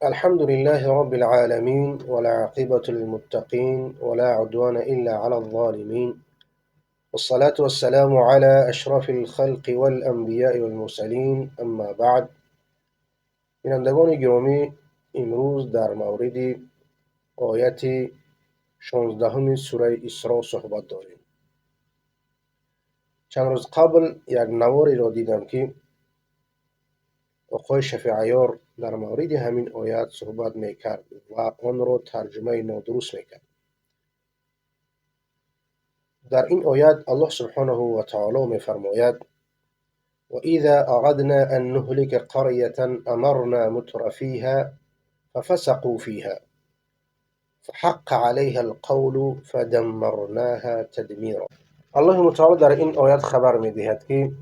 الحمد لله رب العالمين والعاقبة للمتقين ولا عدوان إلا على الظالمين والصلاة والسلام على أشرف الخلق والأنبياء والمرسلين اما بعد. بینندگان گرامی، امروز در مورد آیت 16 سوره اسراء صحبت داریم. چند روز قبل یک نواری را دیدم که آقای شفیع عیار در مورد همین آیت صحبت میکرد و آن را ترجمه نادرست میکرد. در این آیت الله سبحانه و تعالی میفرماید: وإذا أردنا أن نهلك قرية أمرنا مترفيها ففسقوا فيها فحق عليها القول فدمرناها تدميرا. الله متعال در این آیت خبر می‌دهد که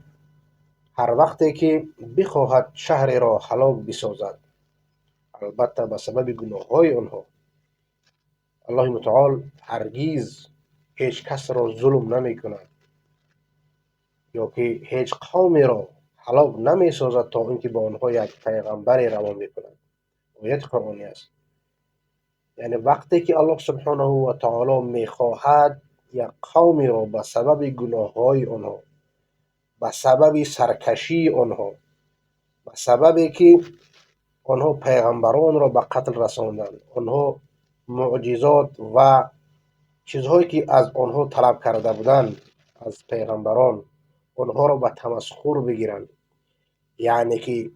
هر وقتی که بخواهد شهری را هلاک بسازد، البته به سبب گناه‌های آنها، الله متعال هرگز هیچ کس را ظلم نمی‌کند یا که هیچ قومی را هلاک نمی‌سازد تا اینکه به آنها یک پیغمبری روان می‌کند. آیت قرآنی است. یعنی وقتی که الله سبحانه و تعالی می‌خواهد یک قومی را به سبب گناه‌های آنها، به سبب سرکشی آنها، به سبب که آنها پیغمبران را به قتل رساندند، آنها معجزات و چیزهایی که از آنها طلب کرده بودند از پیغمبران، آنها را به تمسخر بگیرند، یعنی که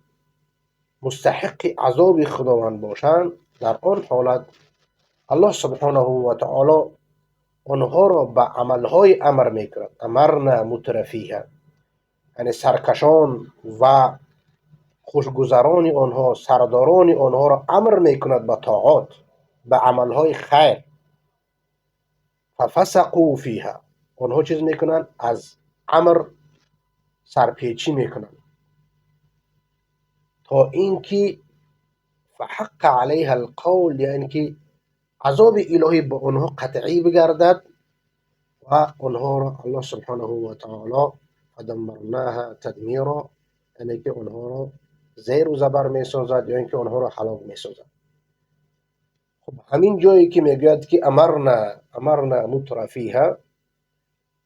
مستحق عذاب خداوند باشند، در آن حالت الله سبحانه و تعالی آنها را به عملهای امر میکند. امرنا مترفیها، یعنی سرکشان و خوشگذران آنها، سرداران آنها را امر میکند به طاعات، به عملهای خیر. ففسقوا فیها، آنها چیز میکنند؟ از امر سرپیچی میکنند تا اینکه فحق علیها القول، یعنی که عذاب الهی به آنها قطعی بگردد و آنها را الله سبحانه و تعالی فدمرناها تدمیرا، یعنی که آنها را زیر و زبر میسازد یا اینکه آنها را هلاک میسازد. خب همین جایی که میگوید که امرنا مترفیها،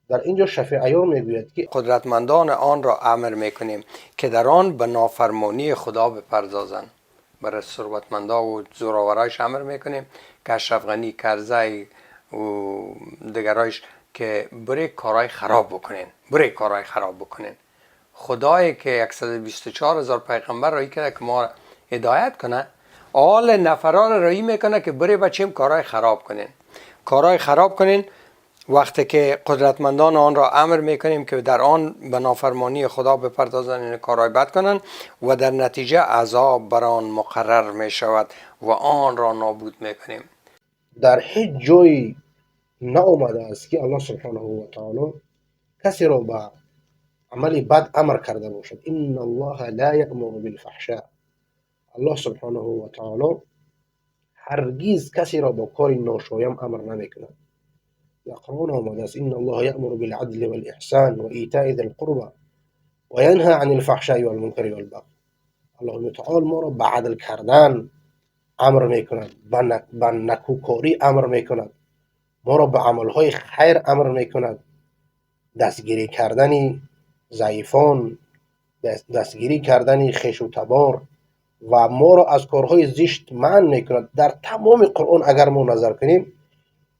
در اینجا شفیع عیار میگوید که قدرتمندان آن را امر میکنیم که در آن به نافرمانی خدا بپردازند. برای ثروتمندا و زورآورایش امر میکنیم که اشرف غنی، کرزی و دیگرایش که بری کارهای خراب بکنین، بری کارهای خراب بکنین. خدایی که 124,000 پیغمبر رایی کرده که ما هدایت کنه، آل نفران رایی میکنه که بری بچیم کارهای خراب کنین، کارهای خراب کنین. وقتی که قدرتمندان آن را امر میکنیم که در آن به نافرمانی خدا بپردازند، این کارهای بد کنند و در نتیجه عذاب بر آن مقرر میشود و آن را نابود میکنیم. در هیچ جایی نآمده است که الله سبحانه و تعالی کسی را به عمل بد امر کرده باشد. ان الله لا یأمر بالفحشاء، الله سبحانه و تعالی هرگز کسی را با کار ناشایم امر نمیکند. در قرآن آمده است: ان الله یأمر بالعدل والإحسان وإیتاء ذی القربى وینهى عن الفحشاء والمنکر والبغی. الله متعال ما را به عدل کردن امر میکند، به نکوکاری امر میکند، ما را به عملهای خیر امر میکند، دستگیری کردن ضعیفان، دستگیری کردن خویش و تبار، و ما را از کارهای زشت منع میکند. در تمام قرآن اگر ما نظر کنیم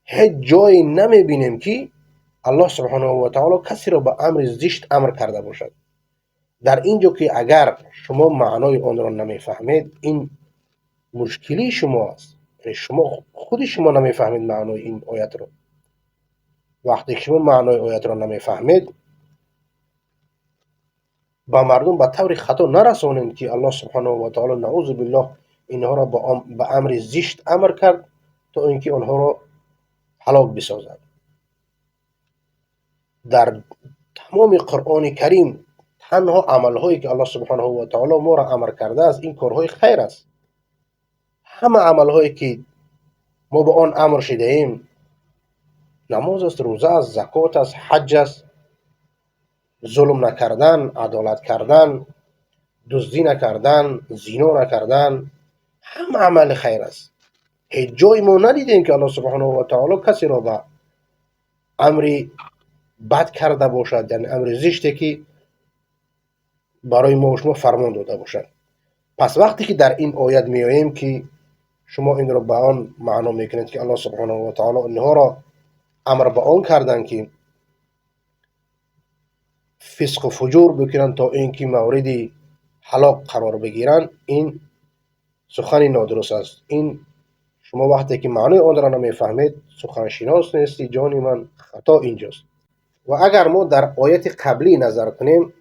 هیچ جایی نمیبینیم که الله سبحانه و تعالی کسی را به امر زشت امر کرده باشد. در اینجا که اگر شما معنای آن را نمیفهمید، این مشکلی شما است. شما خود شما نمیفهمید معنای این آیت را. وقتی که شما معنای آیت را نمیفهمید، با مردم به طور خطا نرسانید که الله سبحانه و تعالی نعوذ بالله اینها را به امر زشت امر کرد تا اینکه آنها را هلاک بسازد. در تمام قرآن کریم تنها عملهایی که الله سبحانه و تعالی ما را امر کرده است، این کارهای خیر است. همه عملهایی که ما به آن امر شده ایم، نماز است، روزه است، زکات است، حج است، ظلم نکردن، عدالت کردن، دزدی نکردن، زنا نکردن، هم عمل خیر است. هیچ جای ما ندیدیم که الله سبحانه و تعالی کسی را به امر بد کرده باشد، یعنی امر زشتی که برای ما و شما فرمان داده باشد. پس وقتی که در این آیت میآییم که شما این را به آن معنا میکنید که الله سبحانه و تعالی اینها را امر به آن کردن که فسق و فجور بکنند تا اینکه مورد هلاک قرار بگیرند، این سخن نادرست است. این شما وقتی که معنای آن را نمیفهمید سخنشناس نیستی جان من، خطا اینجاست. و اگر ما در آیت قبلی نظر کنیم،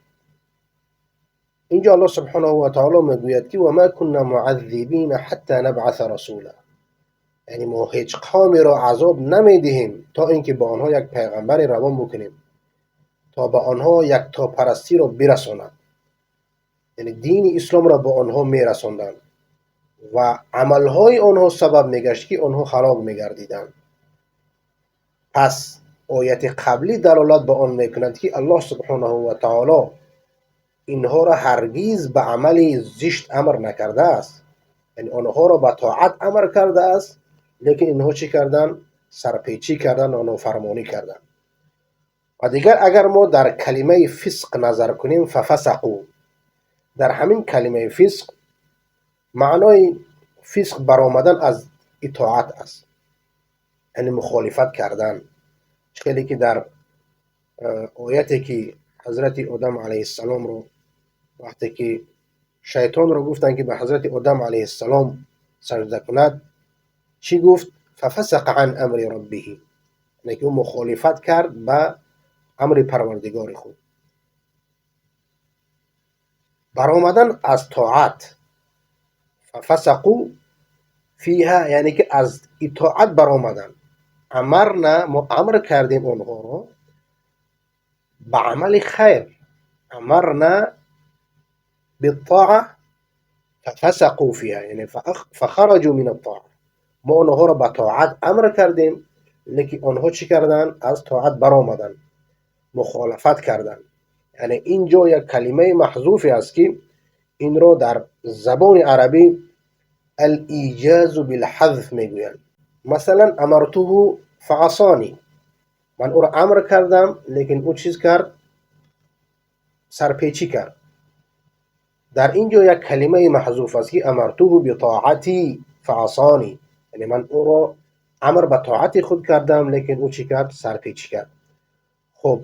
اینجا الله سبحانه و تعالی میگوید که و ما كنا معذبین حتی نبعث رسولا، یعنی ما هیچ قومی را عذاب نمیدهیم تا اینکه به آنها یک پیغمبر روان بکنیم تا به آنها یک تا پرستی را برسانند، یعنی دین اسلام را به آنها میرساندند و عملهای آنها سبب میگشت که آنها خراب میگردیدند. پس آیت قبلی دلالت به آن میکند که الله سبحانه و تعالی اینها را هرگز به عمل زشت امر نکرده است، یعنی آنها را به طاعت امر کرده است، لیکن اینها چی کردن؟ سرپیچی کردن و نافرمانی کردن. و دیگر اگر ما در کلمه فسق نظر کنیم، ففسقوا، در همین کلمه فسق معنای فسق برآمدن از اطاعت است، یعنی مخالفت کردن. خیلی که در آیتی که حضرت آدم علیه السلام رو وقتی که شیطان رو گفتن که به حضرت آدم علیه السلام سجده کند، چی گفت؟ ففسق عن امر ربه، یعنی که او مخالفت کرد به امر پروردگار خود. برآمدن از طاعت، ففسقوا فیها، یعنی که از اطاعت برآمدن. امرنا، ما امر کردیم آنها رو به عمل خیر، امرنا بالطاعه ففسقوا فیها، یعنی فخرجوا من الطاعه، ما آنها رو به طاعت امر کردیم، لیکن آنها چی کردن؟ از طاعت برآمدن، مخالفت کردن. یعنی اینجا یک کلمه محذوفی است که این رو در زبان عربی الایجاز بالحذف میگویند. مثلا امرته فعصانی، من او را امر کردم لیکن او چیز کرد؟ سرپیچی کرد. در اینجا یک کلمه محذوف است که امرته بطاعتی فعصانی، یعنی من او را امر به طاعت خود کردم لیکن او چی کرد؟ سرپیچی کرد. خب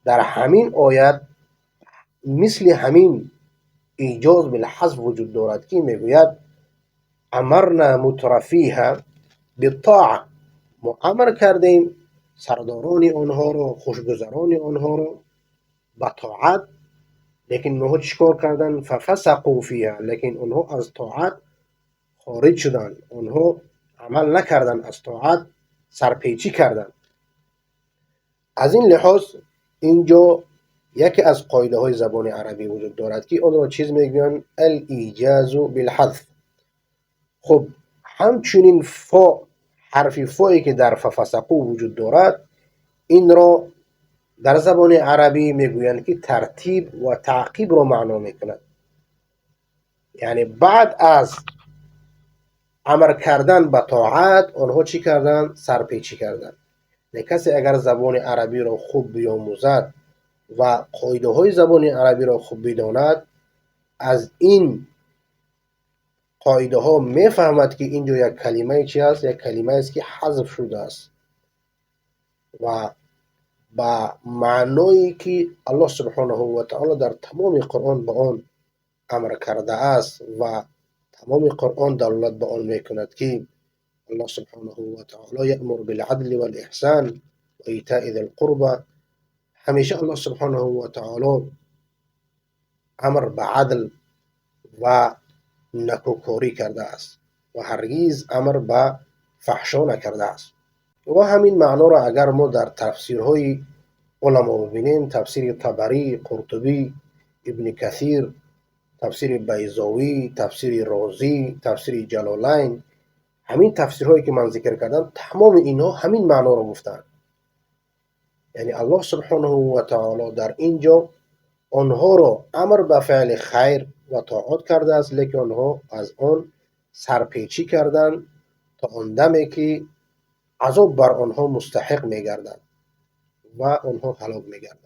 در همین آیت مثل همین ایجاز بالحذف وجود دارد که میگوید امرنا مترفیها بالطاعه، ما امر کردیم سرداران آنها رو، خوشگذران آنها رو به طاعت، لیکن اونها چیکار کردن؟ ففسقوا فیها، لیکن آنها از طاعت خارج شدن، آنها عمل نکردن، از طاعت سرپیچی کردن. از این لحاظ اینجا یکی از قاعده های زبان عربی وجود دارد که آن را چیز میگویند؟ الایجاز بالحذف. خب همچنین فا، حرف فایی که در ففسقو وجود دارد، این را در زبان عربی میگویند که ترتیب و تعقیب را معنا میکند. یعنی بعد از امر کردن به طاعت آنها چی کردن؟ سرپیچی کردن. کسی اگر زبان عربی را خوب بیاموزد و قاعده های زبان عربی را خوب بداند، از این قاعده ها میفهمد که اینجا یک کلمه چی است؟ یک کلمه است که حذف شده است و با معنایی که الله سبحانه و تعالی در تمام قرآن به آن امر کرده است و تمام قرآن دلالت به آن میکند که الله سبحانه و تعالی یأمر بالعدل والإحسان و ایتاء ذی القربى. همیشه الله سبحانه و تعالی امر به عدل و نکوکاری کرده است و هرگز امر به فحشا نکرده است. و همین معنا را اگر ما در تفسیرهای علما ببینیم، تفسیر طبری، قرطبی، ابن کثیر، تفسیر بیضاوی، تفسیر رازی، تفسیر جلالین، همین تفسیرهایی که من ذکر کردم تمام اینها همین معنا را گفتند. یعنی الله سبحانه و تعالی در اینجا آنها را امر به فعل خیر و طاعت کرده است، لیکن آنها از آن سرپیچی کردند تا آن دمی که عذاب بر آنها مستحق میگردد و آنها هلاک میگردند.